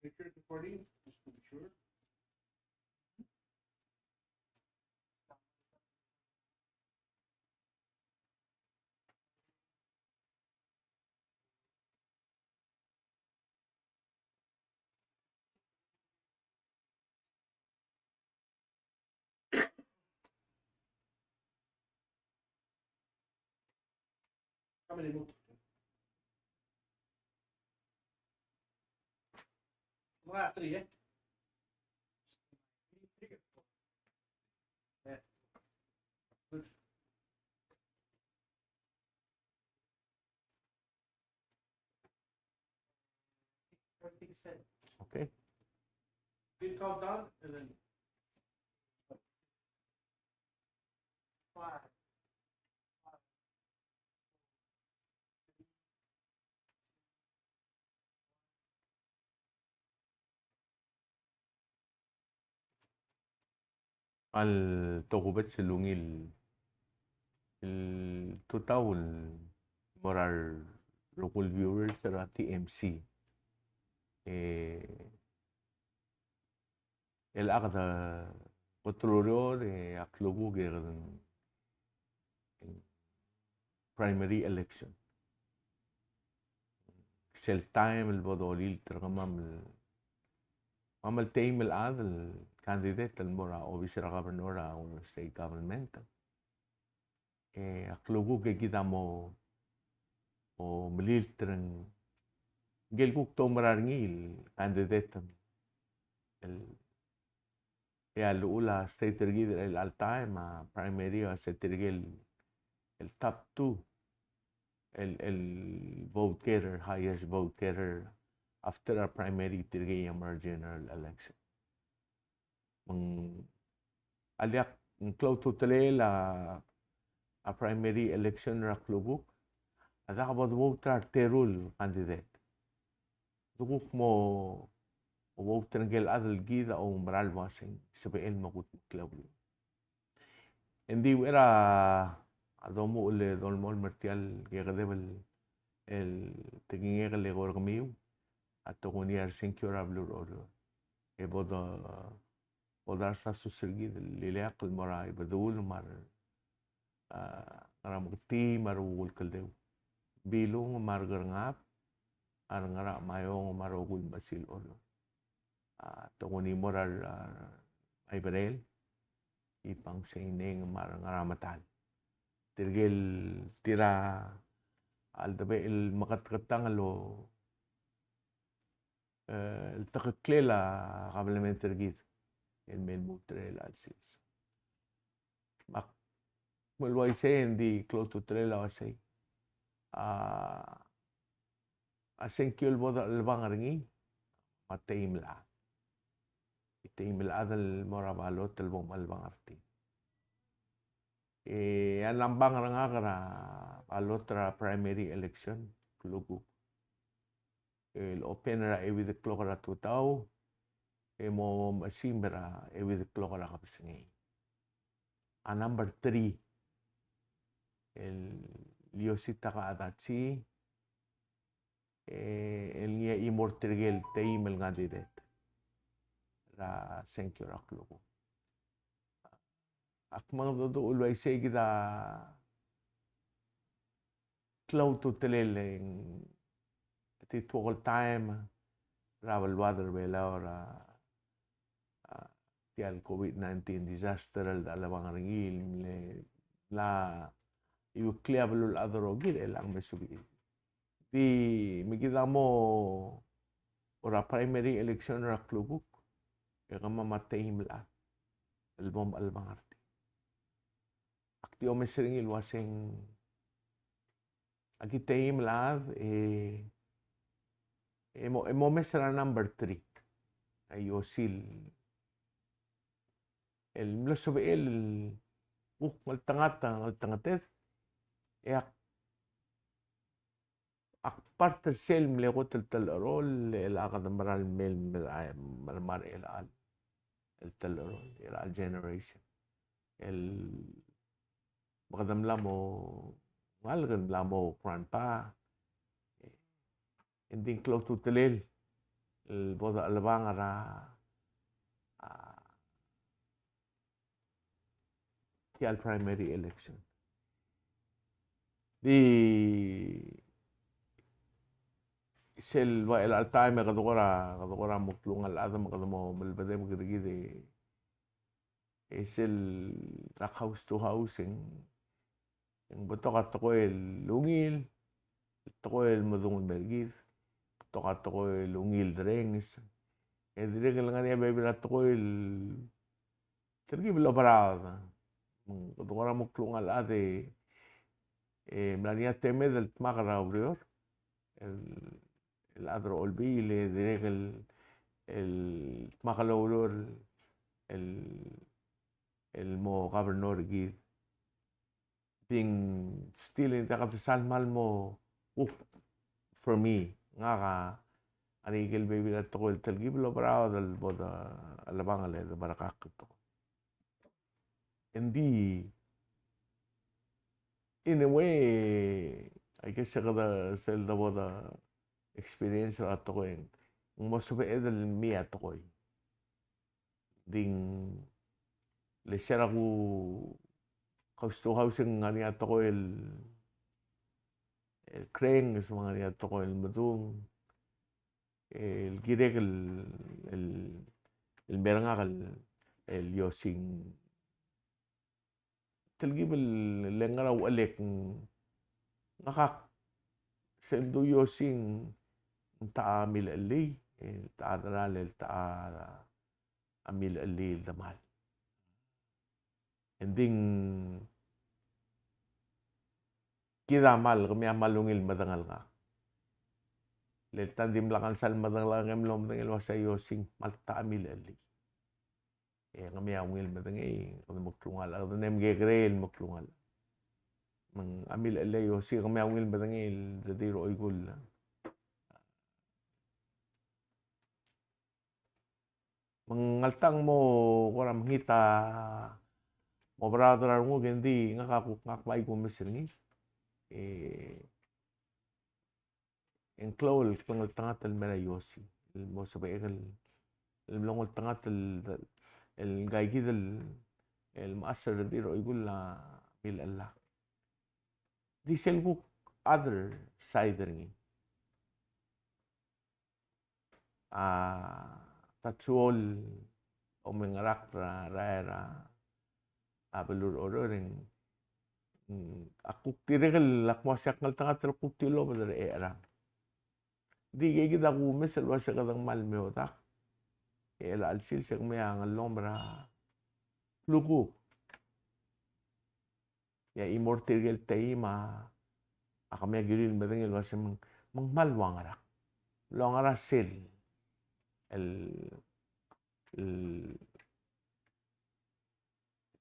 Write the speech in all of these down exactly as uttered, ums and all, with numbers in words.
Richard recording, just to be sure. Okay. Big countdown and then five. A le tokubets el ungil el tutau el mo er a rokui el viewers er a T M C. E el ak de kot el ureor e a klukuk e kede primary election. Sel taem el bo dolilt er kemam el, kemam el teim el chad el candidate el mo er a obis er a governor er a Oreor state government. E a klukuk e kid a mo, mo melilt er ngike el kuk te oumera er ngii el candidate el, e a llechul a state er kid er chelecha el taem a primary a se tirke el, el top two el, el vote getter, highest vote getter after a primary tirke el mo er a general election. Me ng a diak, ng klou a ultutelel a, a primary election er a klukuk, a diak bo de vote er a reteru el candidate. Di kuk mo vote er ngike el chad el kid a oumera el uasei ng sebechel el mo kudmeklii. Engdi uchei er a domuchel e dolemolem er tia el kekedeb el, el tekingek el eko er kemiu, a tokuni a resengkio er a beluu er a Oreor. E bo de, bo de sel sus er kid el ileakl el mo er a Ibedul me a re, a, ngar er a Meketii me a rokui el kldeu. Bilung me a Ngerngab, a Ngermaiong me a rokui el mechesil Oreor. A tokuni mo er a, a, Iberel, Ibangeseineng me a Ngarametal. Tirke el tir a cheldebechel el meketket a ngelo, e, el tekeklel a kabelment er kid el me lmuut er chelecha el sils. Me ak, me el uaisei e ng di klou a ultutelel a uaisei. A, a sengkio el bo dechelebangel er ngii a teim el chad. E teim el chad el mo er a balot el bo mechelebangel er tir. E a nambang er ngak er a balot er a primary election, klukuk, el open er a euid el klok er a tutau, e mo mechesimer er a euid el klok er a kebesengei. A number three, el Yositaka Adachi, e, el ngii a chimo er tirke el teim el candidate er a sengkio er a klukuk. Ak mengedecheduch el uaisei kid a klou a ultutelel e ng di tuok el taem er a beluad er a Belau er a, a, tia el COVID nineteen disaster el dechelebangel er ngii el mla, mla iueklii a beluulechad el rokir e chelechang me a subechiu. Di me kid a mo er a primary election er a klukuk, e kemam a teim el chad el bo mechelebangel er tir. Ak di omes er ngii el uasei ng, aki teim el chad, e, e mo, e mo omes er a number three. A Yosi el mlo sebechel el kuk ngeltengat a ngeltengeted, e ak, ak part er sel mle kot el telecheroll, el ak de mera el mei el mera, mera el chelecha el, el telecheroll, el chelecha el generation. El me kede mla mo ngalek el mla mo grandpa, e ng di klou a ultutelel el bo dechelebangel er a, a, tia el primary election. Di sel ua chelecha el taem e kede kora, kede kora mo klungel a chad me kede mo melebedebek er kid e e sel er a house to house e ng, e ng betok a tekoi el ungil, tekoi el medung el mer kid, betok a tekoi el ungil derrenges. E dirrek el ngar er ngii a bebil er a tekoi el telkib el oberaod. Me ng kede kora mo klungel a chad e, e mla er ngii a temed el dmak er a ureor el, el chad er a Olbiil e dirrek el, el dmak el oureor el, el mo governor er kid. Being still in, diak a desal kmal mo kuk for me. Ngak a, a ngike el bebil a tekoi el telkib el oberaod el bo dechelebangel e de merekakl el tekoi. Engdi, in a way, I guess, e kede sel de bo de experience er a tekoi, ng mo sebeched el mei a tekoi. Di ng le se er a ku house to house e ng ngar er ngii a tekoi el, el kreng, se me ng ngar er ngii a tekoi el medung. El kirek el, el, el mer ngak el, el iosing. Telkib el ngar er a uchelek, ngak a sel du iosing, ng techa a milechelii, e techa a delal, e techa a milechelii el demal. Engdi ng kid a kmal, kemiu a kmal ungil medengei el ngak. Le le ta ng dimlak a sal medengei el ngak e mlo medengei el uasei a iosing a kmal techa a milechelii. E kemiu a ungil medengei, kede mo klungel, kede mle kekerei el mo klungel. Me ng a milechelii a iosing, kemiu a ungil medengei el redil er a oikull. Me ng alta ng mo kora mekngit a mo oberaod er a renguk, engdi ngak a kuk, ngak bai kumes er ngii. E, e ng klou el klengeltengat el mer a iosing el mo sebechek el, el mlo ngeltengat el, el ngka kid el, el mechas el redil er a oikull a milechellak. Di sel kuk other side er ngii. A, ta chuol omengerakl er a, er a, er a, a beluu er Oreor e ng, mm, a kuk dirrek el ak mo uasei ak ngeltengat el kuk tilobed er a, er a. Di ikei kid a kumes el uasei kede kmal meodak. E chelecha el sils e kemiu a ngellomel er a klukuk. E a chimo er tirke el teim a, a kemiu a kirir el medengei el uasei me ng, me ng kmal ua ngerang. Ua ngerang sel, el, el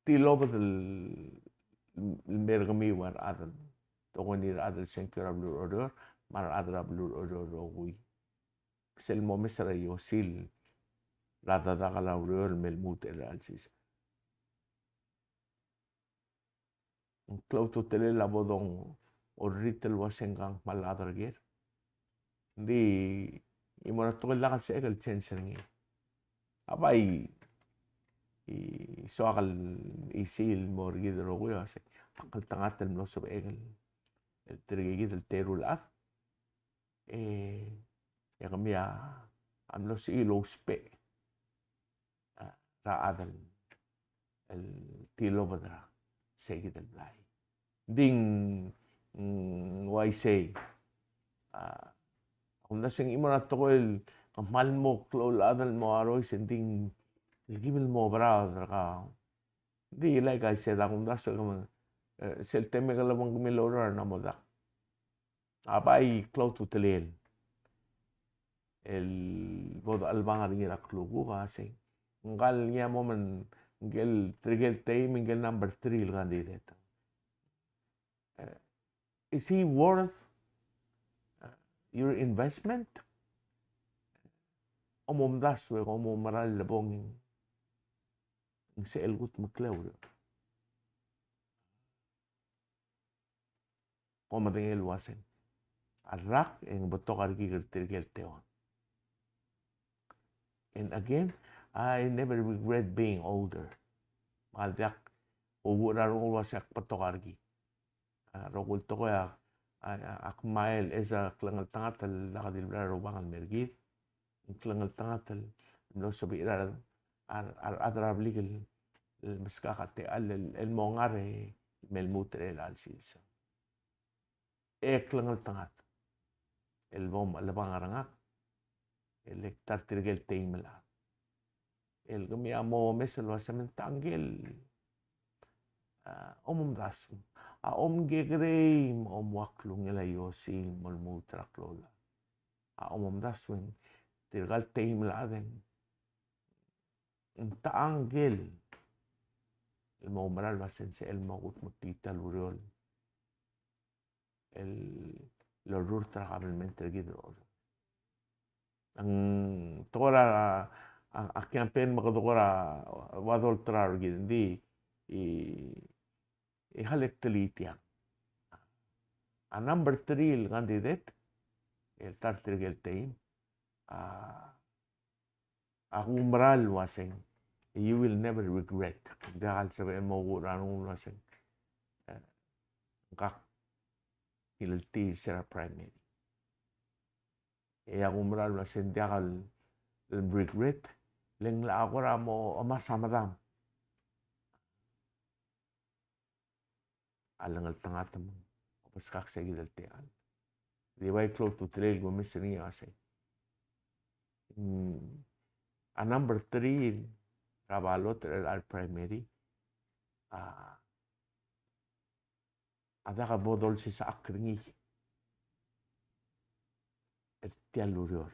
tilobed el, el mer kemiu a rechad el, tokuni a rechad el sengkio er a beluu er Oreor, me a rechad er a beluu er Oreor el rokui. Sel momes er a iosing er a dedak el ureor el me lmuut er chelecha el sils. Ng klou a ultutelel a bo dongorrit el uasei ngkang kmal a chad er ker. Ng di, e mo er a tekoi el dak el sebechek el change er ngii. A bai, e soak el isei el mo er kid el rokui el uasei, a ngeltengat el mlo sebechek el, el tirke kid el teru el chad. E, e kemiu a mlo sebechir el ousbech, a, er a chad el, el tilobed er a, sei kid el blai. Ng di, mm, uaisei. A, a kumdasu e ng chimo er a tekoi el, kmal mo klou el chad el mo arois e ng di, el kib el mo oberaod er kau. Ng di like I said, a kumdasu e, e, sel temel a lebong kemiu el oureor a mo dak. A bai klou a ultutelel el bo dechelebangel er ngii er a klukuk a sei. Ngkal ngii a mo me ngkel, tirke el teim, ngkel number three el candidate. E, is he worth, uh, your investment? Kom omdasu e kom oumera el lebong e ng sel kutmeklii a ureor. Kom medengei el uaseng, a rak e ng betok a rekik er tirke el teuang. And again, I never regret being older. Me a diak, o, a renguk el uase ak betok a rekik. A, rokui el tekoi a, a, a, ak mle, e se a klengeltengat el lak di el bla el rubak el mer kid. Klengeltengat el mlo sebechir a, a, a rechad er a blik el, el meskak a techall el, el mo ngar e me lmuut er chelecha el sils. E klengeltengat el bo mchelebangel er ngak, el ta er tirke el teim el chad. El kemiu a mo omes el uase me ng ta ngike el, a, omomdasu. A omkekerei me a omua klungel a iosii el mo lmuut er a klou el chad. A omomdasu e ng tirka el teim el chad e ng ta ngike el mo oumera el uase ng sebechel el mo kutmetii a ureor el lorurt er a kabelment er kid el ureor. Ng tekoi er a, a, a campaign me kede kora ua dolterau er kid, ng di, e, e a lak telii tiang. A number three el candidate el ta er tirke el teim, a, ak oumera el uaseng, you will never regret. Diak el sebechel el mo kuk er a rengum el uaseng, e, ngak a kileltii er se er a primary. E ak oumera el uaseng diak el, el regret, le ng locha kora mo omes a medam a lengeltengat me ng obeskak se kid el techall. Di bai klou a ultutelel el kumes er ngii el uasei, mm, a number three er a ballot er a primary, a, a diak bo dolsisechakl er ngii er tia el ureor.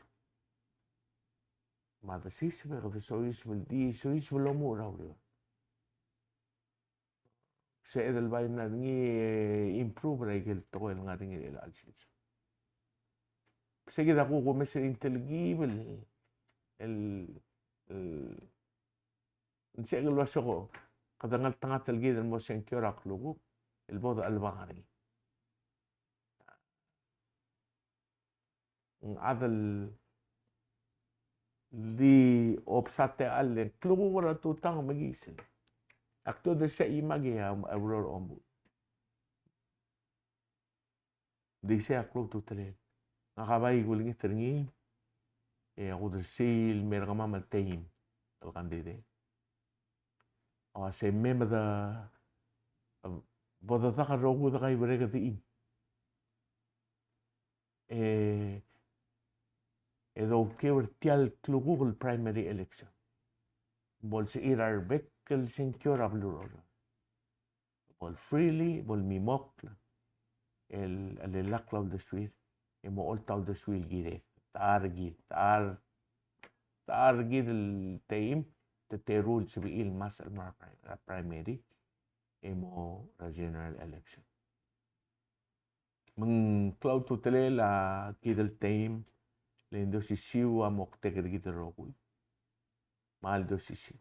Me a desiseb e kede soiseb el di, soiseb el omuchel er a ureor. Sebeched el bai mla er ngii e improve er a ikel tekoi el ngar er ngii er chelecha el sils. Sei kid a kuk omes er ngii el telkib el, el, el, ng sebechek el uase ko, kede ngeltengat el kid el mo sengkio er a klukuk el bo dechelebangel er ngii. Ng chad el di obes a techall e ng klukuk er a tutang me a chisel. Ak di odesei me aki a, a ureor a ombuch. Di sei a klou a ultutelel. Ngak a bai kulengit er ngii, e ak uldersii el me er kemam el teim el candidate. A uase me mede, bo dedak el rokui de kaiuereked el teim. E, e dokiu er tia el klukuk el primary election. Bo lsebechir a rebek el sengkio er a beluu er a Oreor. Bo le freely, bo lemimokl el, el lak a uldesuir, e mo olta a uldesuir el kirel. Ta er kid, ta er, ta er kid el teim, te teru el sebechir el ngmasech el mo er a pri-, er a primary, e mo er a general election. Me ng klou a ultutelel a kid el teim, le ng di osisiu a moktek er kid el rokui. Me a ldi osisiu.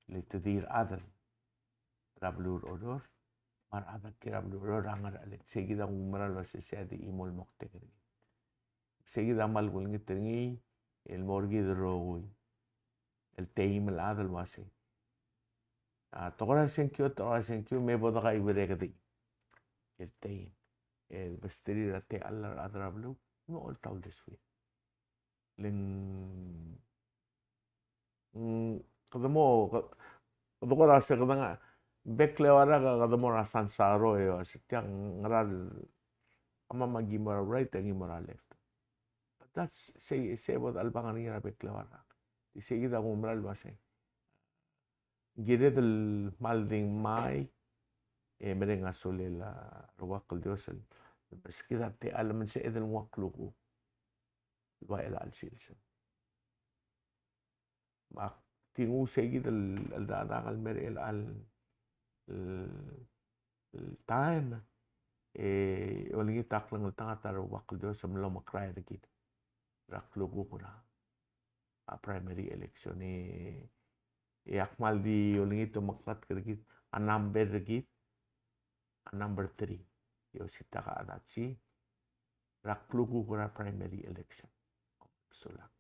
Le te di rechad er a beluu er a Oreor, me a rechad el kiei er a beluu er a Oreor a ngar er a elec-, sei kid a kumerang el uase sei a di chimo el moktek er kid. Sei kid a kmal kulengit er ngii, el mo er kid el rokui el teim el chad el uasei. A, te kora sengkio, te kora sengkio, me bo dekaiuereked el teim. El besterir a techall er a rechad er a beluu, me olta a uldesuir. Le ng, mm, kede mo, ke-, kede kora se kede ngar, bek el eua el rak, kede mo er a sansaro e uase tiang ngera el, a mama ki mo er a right, e ki mo er a left. But that's, sei, sei bo dechelebangel er ngii er a bek el eua el rak. Di sei kid a kumerang el uasei. Ng kired el kmal di ngmai, e mereng a sulel a Rubak el Dios el, meskid a techall me ng sebeched el nguu a klukuk el ua chelecha el sils. Me ak di nguu sei kid el, el dak, dak el mer chelecha el, el, el taem, e olengit a klengeltengat a Rubak el Dios el mlo mekrael er kid er a klukuk er a, a primary election e, e ak kmal di olengit el omeklatk er kid a number er kid, a number three, Yositaka Adachi, er a klukuk er a primary election. Sulang.